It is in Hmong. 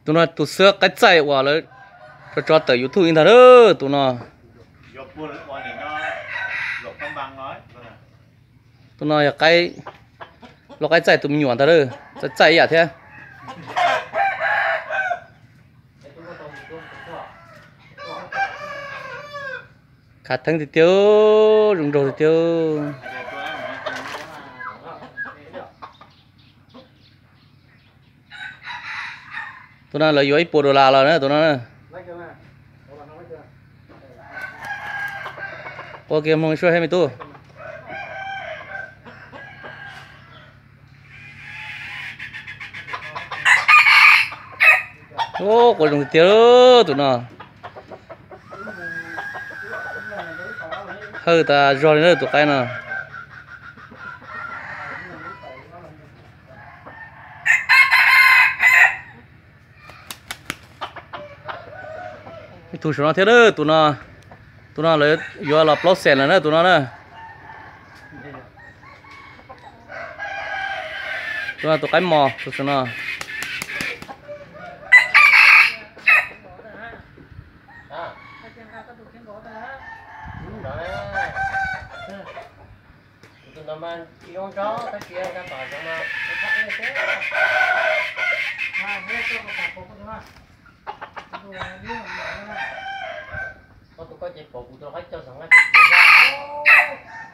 Tus no tus xwb qaib txaij uas lawv tso tso tawm YouTube ib ntag na, tus no. Tus no yog qaib, lub qaib txaij tus me nyuam ntag, txaij txaij ib yam thiab. Khav theeb tiag tiag, zoo nraug tiag tiag. Tus no lawv yuav ib puas dollar los na tus no. Ua kiag mloog suab thiab me tub. Quav zoo tiag tiag tus no. Hawj tas zog li na tus qaib no. Ib tug saum no thiab na tus no. Tus no lawv yuav los plaub xees lawm na tus no na. Tus no tus qaib mos tus saum no. Koj tus koj ces pom kuv tus qaib cog xeem na, kuv tus qaib.